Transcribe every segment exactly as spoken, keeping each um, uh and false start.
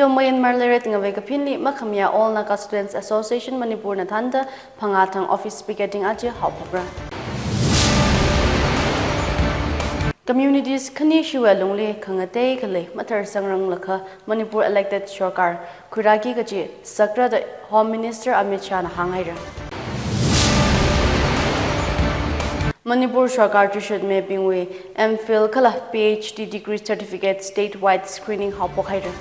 Myanmar leiret ngavei kaphinli makhamayā All Naga Students Association Manipur na thānda phangā thang office picketing aja haophokra. Communities khani shiwui alungli khangatei khalei mathārsangranglakha Manipur elected sorkar khuirāki kachi sakra da Home Minister Amit Shah na hānghaira. Manipur sorkar chishutmibingwui M Phil kala P H D degree certificate statewide screening haophokhaira.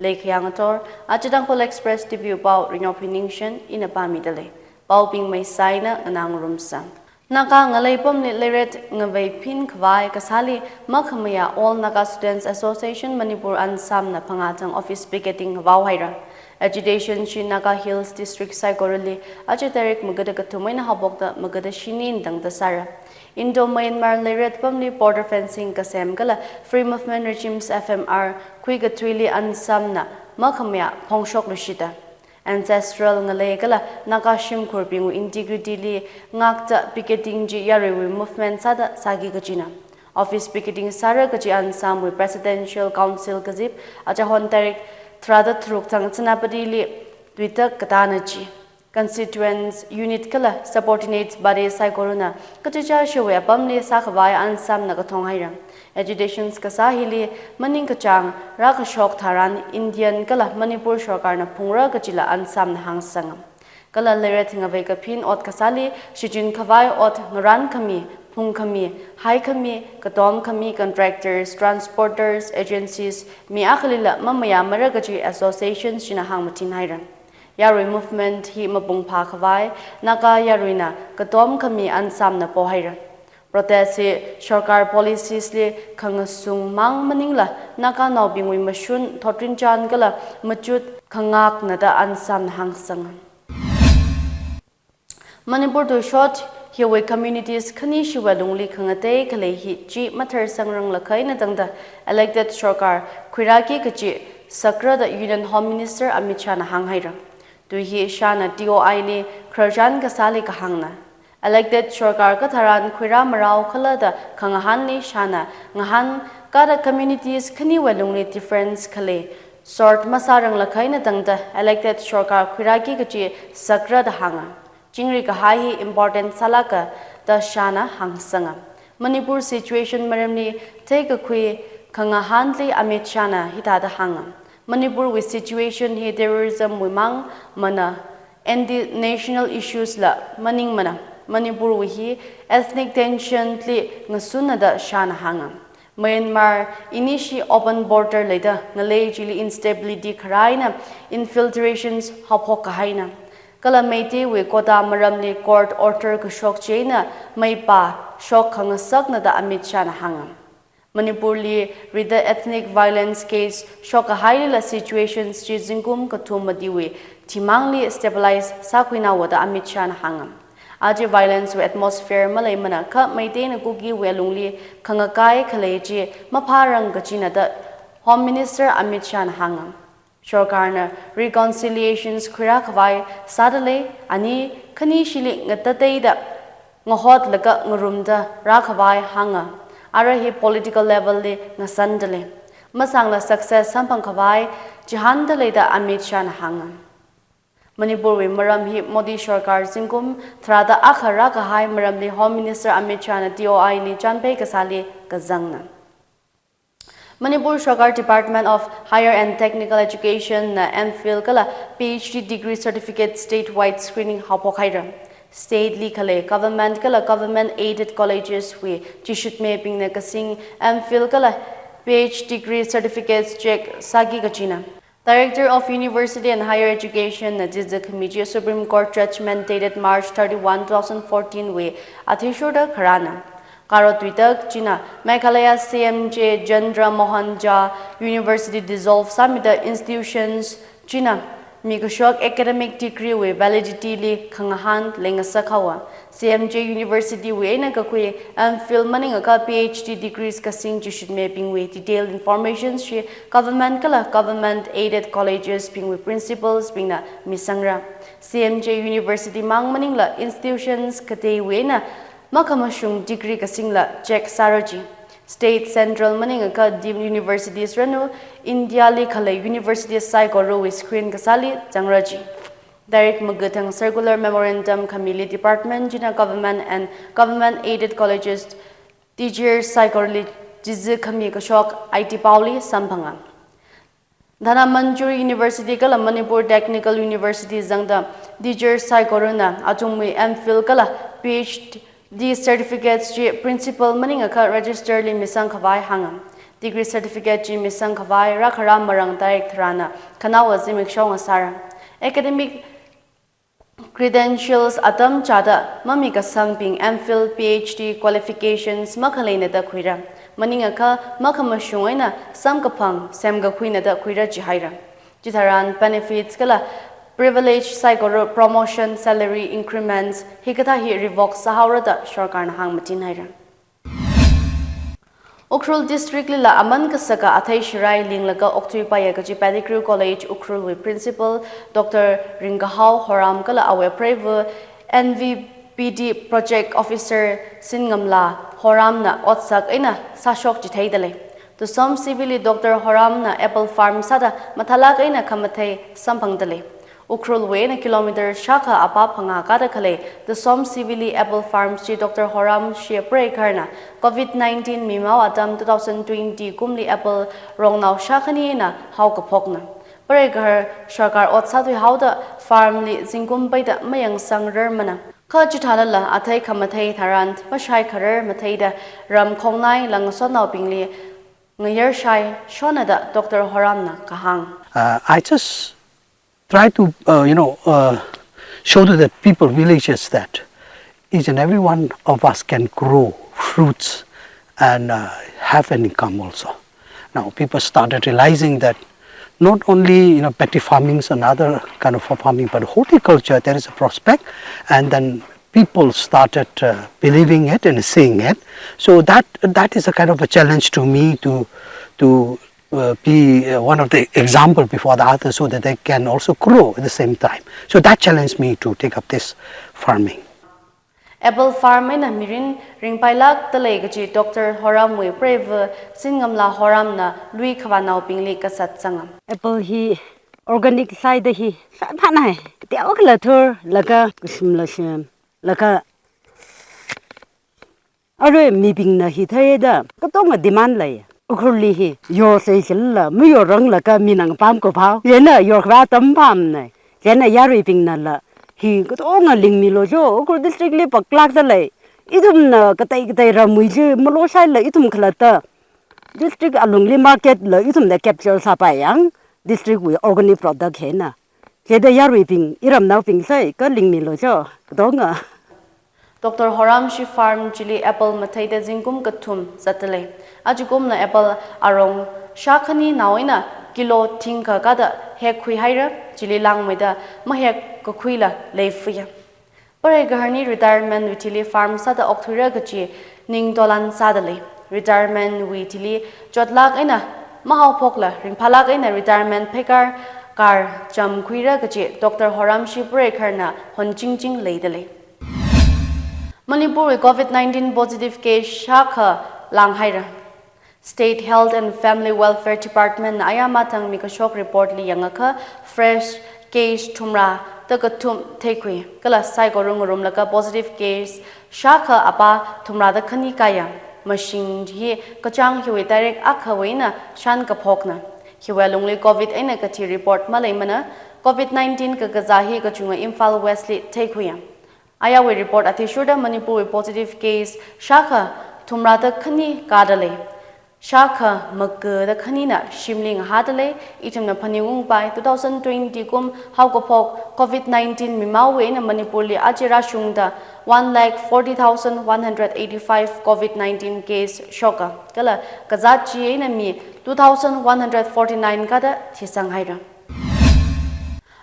Leikhayang ator, aja Tangkhul Express T V pao Ringyophi Ningshen ina pāmidalei. Paobing maisaina nganā ngarumsa. Naga ngalei apamli leiret ngavei phinkhavai kasāli makhamayā All Naga Students Association Manipur Ansamna phangā thang office picketing ngavaohaira. Agitation chi Naga Hills District saikorali aja tarik magada kathum eina haophokda magada shini eina tangda sāra. Indo-Myanmar leiret apamli border fencing kasem kala Free Movement Regimes F M R khuikathuili Ansamna makhamayā phongshokluishita. Ancestral ngalei kala Naga shimkhurbingwui integrity li ngakta picketing chi yaruiwui movement sāda sāki kachina. Office picketing sāra kachi Ansamwui Presidential Council kazip aja hon tarik tharāda tharuk thang Senapatili tuitak katāna chi. Constituents unit kala subordinate body saikorana kachichā shiwui apamli sākhavai Ansamna kathonghaira. Agitations kasā hili maningkachāng rākashok tharan Indian kala Manipur sorkarna phungra kachila Ansamna hāngsanga. Kala leiret ngavei kaphin ot kasāli shichinkhavai ot ngarankhami, phungkhami, haikhami, katomkhami contractors, transporters, agencies, mi akhalila mamayāmara kachi associations china hāngmathinhaira. Yarui movement hi mapung phākhavai Naga yaruina katomkhami Ansamna pohaira. Protest hi sorkar policies li khangasung mang maningla Naganaobingwui mashun thotrinchān kala machut khangakna da Ansamna hāngsanga. Manipur tuishot hiwui communities khani shiwui alungli khangatei khalei hi chi mathārsangranglakha eina tangda elected sorkar khuirāki kachi sakra da Union Home Minister Amit Shahna hānghaira. Tui hi Shahna T O I li khararchan kasāli kahāngna. Elected sorkar katharan khuirā marao khala da khangahānli Shahna ngahānkada communities khaniwui alungli difference khalei sort masāranglakha eina tangda elected sorkar khuirāki kachi sakra da hānga. Chingri kahai hi important sālāka da Shahna hāngsanga. Manipur situation maramli theikakhui khangahānli Amit Shahna hithāda hānga. Manipurwui situation hi terrorism wui mang mana, anti-national issues la maningmana. Manipurwui hi ethnic tension li ngasunna da Shahna hānga. Myanmar inishi open border leida ngalei chili instability kharā eina infiltrations haophok kahaina. Kala Meiteiwui quota maramli court order kashok chieina meipa shok khangasakna da Amit Shahna hānga. Manipurli rida ethnic violence case shok kahailila situations chi zingkum kathum matiwui thimangli stabilize sākhuinaowa da Amit Shahna hānga. Aja violence wui atmosphere maleimana kha Meiteina Kukiwui alungli khangakai khalei chi maphārang kachina da Home Minister Amit Shahna hānga. Sorkarna reconciliations khuirākhavai sādalei, ani khanishili ngatateida ngahotlaga ngarumda rākhavai hānga. Ara hi political level li ngasandalei. Masangla success samphangkhavai chihāndalei da Amit Shahna hānga. Manipurwui maram hi Modi sorkar zingkum tharāda akha rākahai maramli Home Minister Amit Shahna T O I li chānphei kasāli kazangna. Manipur Sorkar Department of Higher and Technical Education na M Phil kala P H D degree certificate statewide screening haophok haira. State li khalei government kala government aided colleges wui chishutmibingna kasing M Phil kala P H D degree certificates check sāki kachina. Director of University and Higher Education na jiza khami chi Supreme Court judgment dated March thirty-one, two thousand fourteen wui athishurda kharāna. Karo tuitak china Meghalaya C M J Chandra Mohan Jha University dissolve sāmida institutions china Mikashok academic degree wui validity li khangahān leingasak haowa. C M J University wui eina kakhui M Phil maningakha P H D degrees kasing chishitmibingwui detailed information chi government kala government aided colleges bingwui principals bingna misangra. C M J University mang maningla institutions kateiwui eina makhamashung degree kasingla check sāra ji. State, central maningakha deemed universities ranu, India li khalei universities saikorawui screen kasāli zangra ji. Direct magathang circular memorandum khamili department china government and government aided colleges teachers saikorali chizi khami kashok I T paoli samphanga. Dhanamanjuri University kala Manipur Technical University zangda teachers saikorana athumwui M Phil kala P H D certificates chi principal maningakha register li misang khavai hānga. Degree certificate chi misang khavai rākhara marāng tarik tharāna khanaowa zimiksho ngasāra. Academic credentials atam chāda mamikasangbing M Phil, P H D qualifications makhaleinada khuira. Maningakha makhamashung eina samkaphang semkakhuinada khuira jihaira. Chitharan benefits kala privilege saikora promotion, salary increments hikathā hi revoke sāhaora da sarkarna hāngmatinhaira. Ukhrul District lila aman kasaka athei shirai linglaga okthuipaiya kaji Pettigrew College Ukhrul wui Principal Doctor Ringkahao Horam kala awui preiva N V P D Project Officer Singamla Horamna otsak eina sāshok chitheidalei. Tusom C V li Doctor Horamna apple farm sāda mathālāk eina khamathei samphangdalei. Ukhrul wui eina kilometer shākha apā phangā kada khalei Tusom C V li apple farm chi Doctor Horam shi preigaharna Covid nineteen mimao atam two thousand twenty kumli apple rongnao shākhani eina haokaphokna. Preigaharna sarkar ot sāthuihaoda farm li zingkum peida mayangsangrarmana. Kha chithālala athei khamathei tharan mashaikharar matheida ram khongnai langasotnaobingli ngayar shaishona da Doctor Horamna kahāng. Uh, I just try to, uh, you know, uh, show to the people, villagers, that each and every one of us can grow fruits and, uh, have an income also. Now, people started realizing that not only, you know, petty farmings and other kind of farming, but horticulture, there is a prospect, and then people started, uh, believing it and seeing it. So that, that is a kind of a challenge to me to, to uh, be, uh, one of the example before the others so that they can also grow at the same time. So that challenged me to take up this farming. Apple farm eina mirin ringpailākdalei kaji Doctor Horamwui preiva Singamla Horamna lui khavānaobingli kasat sanga. Apple hi organic side hi sāphanai. Teokhala thurlaga kashimla shimlaga arui mibingna hi theida katonga demand lei. Ukhrulli hi yorshei jilala mayorranglaga mina ngapam kaphao. Chieina yorkhavai atam pamnei. Chieina yaruibingnala hi katonga lingmilu jo. Ukhrul district li paklākdalei. Ithumna katei katei ramwui chi maloshaila ithum khalatta district alungli market la ithumna capture sāpai yang district wui organic product hina. Chieina yaruibing, iramnaobing saikha lingmilu jo. Katonga. Doctor Horam shi farm chili apple matheida zingkum kathum zatdalei. Ajakumna apple arong shākhaninao eina kilo thingkha kada hekkhuihaira, chili langmeida mahekkakhuila leifuya. Preigaharni retirement wui thili farm sāda okthuira kaji ning tolan sādalei. Retirement wui thili chotlāk eina mahaophokla ringphālāk eina retirement pheikar kar chamkhuira kaji Doctor Horam shi preigaharna honchingching leidalei. Manipurwui Covid nineteen positive case shākha langhaira. State Health and Family Welfare Department na aya mathang mikashok report li yangakha fresh case thumrada kathum theikhui, kala saikora ngarumlaga positive case shākha apā thumrada khani kaya. Mashing hi kachāng hiwui direct akhawui eina shānkaphokna. Hiwui alungli Covid eina kathi report maleimana. Covid nineteen kakazā hi kachunga Imphal West li theikhuiya. Ayawui report athishurda Manipurwui positive case shākha thumrada khani kadalei. Shākha makada khanina shimli ngahādalei. Ithumna phaningungpai, two thousand twenty kum haokaphok Covid nineteen mimaowui eina Manipurli aja rāshungda one lakh forty thousand one hundred eighty-five Covid nineteen case shoka. Kala kazāt chi eina mi two thousand one hundred forty-nine kada thisanghaira.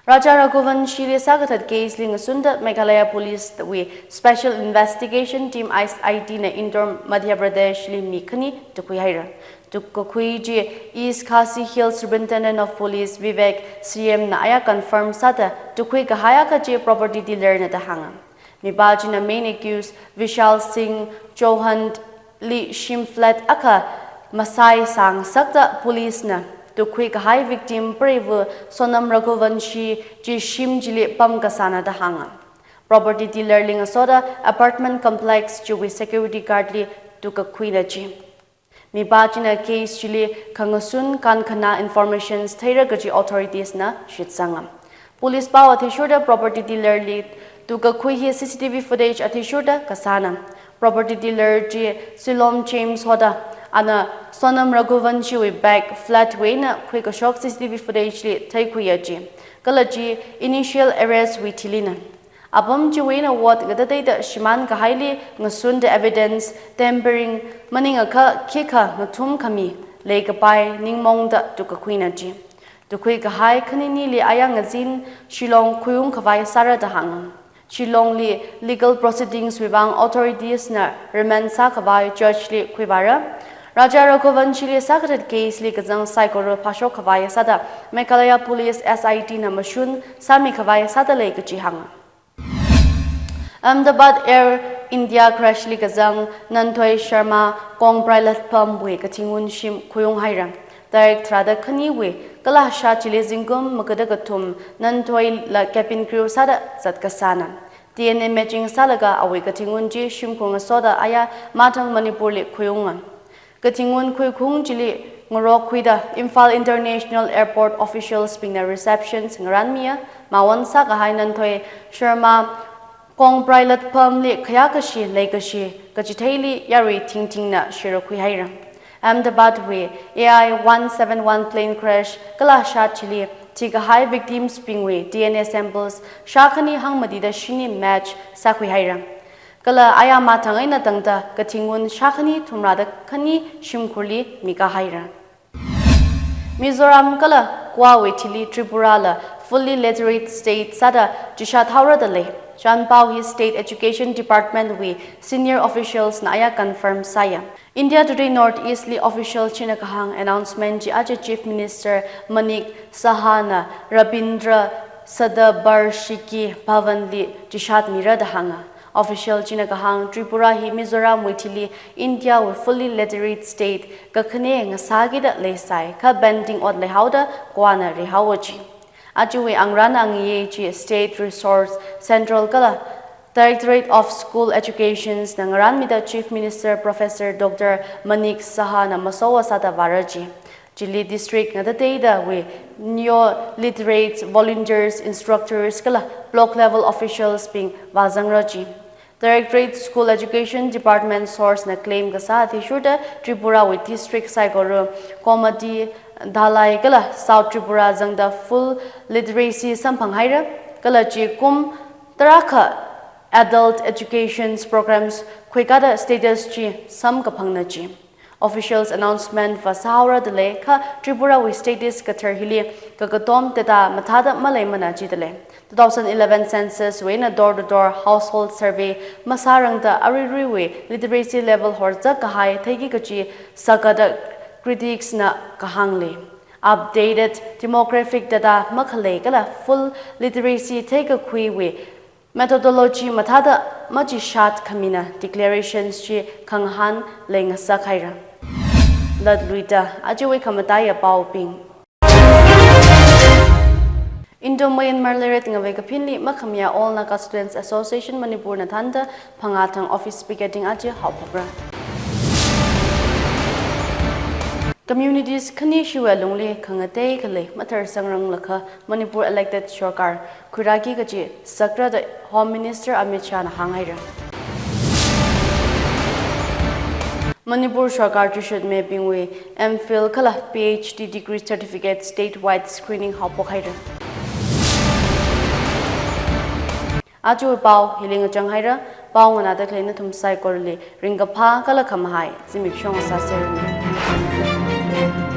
Raja Raghuvanshili sākathat case li ngasunda Meghalaya Police wui Special Investigation Team, S I T na Indore, Madhya Pradesh li mi khani tukhui haira. Tukkakhui chi East Khasi Hills Superintendent of Police Vivek Sriam na aya confirm sāda tukhui kahai akha chi property dealer na da hānga. Mipā china main accused Vishal Singh Chauhan li shim flat akha masai sāngasakta police na tukhui kahai victim preiva Sonam Raghuvanshi chi shim chili pamkasāna da hānga. Property dealer li ngasoda apartment complex chiwui security guard li tukkakhuina chi. Mipā china case chili khangasun kankhana informations theira kaji authorities na shitsanga. Police pao athishurda property dealer li tukkakhui hi C C T V footage athishurda kasāna. Property dealer chi Silom James hoda, ana Sonam Raghuvanshi wui bag flat wui eina khuikashok C C T V footage li theikhuiya chi. Kala chi initial arrest wui thilina. Apam chiwui eina ot ngatateida shimān kahaili ngasunda evidence tampering maningakha khikha ngathum khami leikapai ningmongda tukkakhuina chi. Tukhui kahai khaninili aya ngazin Shillong khuiung khavai sāra da hānga. Shillong li legal proceedings wui vang authorities na remand sākhavai judge li khuivāra. Raja Raghuvanshi li sākathat case li kazang saikora phāshok khavai sāda Meghalaya Police S I T na mashun sāmi khavai sāda lei kaji hānga. Ahmedabad Air India crash li kazang Nanthoi Sharma Kongprai Latpam wui kathingun shim khuiung haira. Tarik tharāda khaniwui kala shā chili zingkum magada kathum Nanthoi la cabin crew sāda zatkasāna. D N A matching sālaga awui kathingun chi shimkhur ngasoda aya mathang Manipur li khuiunga. Kathingun khuikhung chili ngarok khuida Imphal International Airport officials bingna receptions ngaranmiya, mawon sākahai Nanthoi Sharma Kongprai Latpam li khayā kashi leikashi kachitheili yarui thingthingna shirakhui haira. Ahmedabad wui A I one seven one plane crash kala shā chili thikahai victims bingwui D N A samples shā khani hangmatida shini match sākhui haira. Kala aya mathang eina tangda kathingun shā khani thumrāda khani shimkhurli mikā haira. Mizoram kala Goa wui thili Tripura la fully literate state sāda chishat haora da lei. Chānpao hi State Education Department wui senior officials na aya confirm sāya. India Today North East li official china kahāng announcement chi aja Chief Minister Manik Saha na Rabindra Satabarshiki Bhavan li chishat mira da hānga. Official china kahāng Tripura hi Mizoram wui thili India wui fully literate state kakhane ngasākida leisai, kha pending ot leihaoda Goa na rihaowa chi. Ajawui angrana ngayi chi State Resource Centre kala Directorate of School Educations na ngaranmida Chief Minister Professor Doctor Manik Saha na masowa sāda vāra chi. Chili district ngatateida wui neo-literates, volunteers, instructors kala block level officials bing vāzangra chi. Directorate School Education Department source na claim kasā athishurda Tripura wui district saikora Gomati, Dhalai kala South Tripura zangda full literacy samphang haira, kala chi kum tarākha adult educations programs khuikada status chi samkaphangna chi. Officials announcement vāsāhaora da lei, kha Tripura wui status kathar hili kakatom data mathāda maleimana chi da lei. Two thousand eleven census wui eina door to door household survey masārangda aruiruiwui literacy level horzak kahai theiki kachi sakada critics na kahāng lei. Updated demographic data makhalei kala full literacy theikakhuiwui methodology mathāda machishat khamina declarations chi khangahān leingasak haira. Latluida ajawui khamataiya paobing. Indo-Myanmar Lairik Ngavei Kaphinli makhamayā All Naga Students Association Manipur na thānda phangā thang office picketing aja haophokra. Communities khani shiwui alungli khangatei khalei mathārsangranglakha Manipur elected sorkar khuirāki kachi sakra da Home Minister Amit Shah na hānghaira. Manipur sorkar tuishutmibingwui M Phil kala P H D degree certificate statewide screening haophok haira. Ajawui pao hili ngachang haira, pao nganāda khalei nathum saikorali ringkaphā kala khamahai zimiksho sāseranu.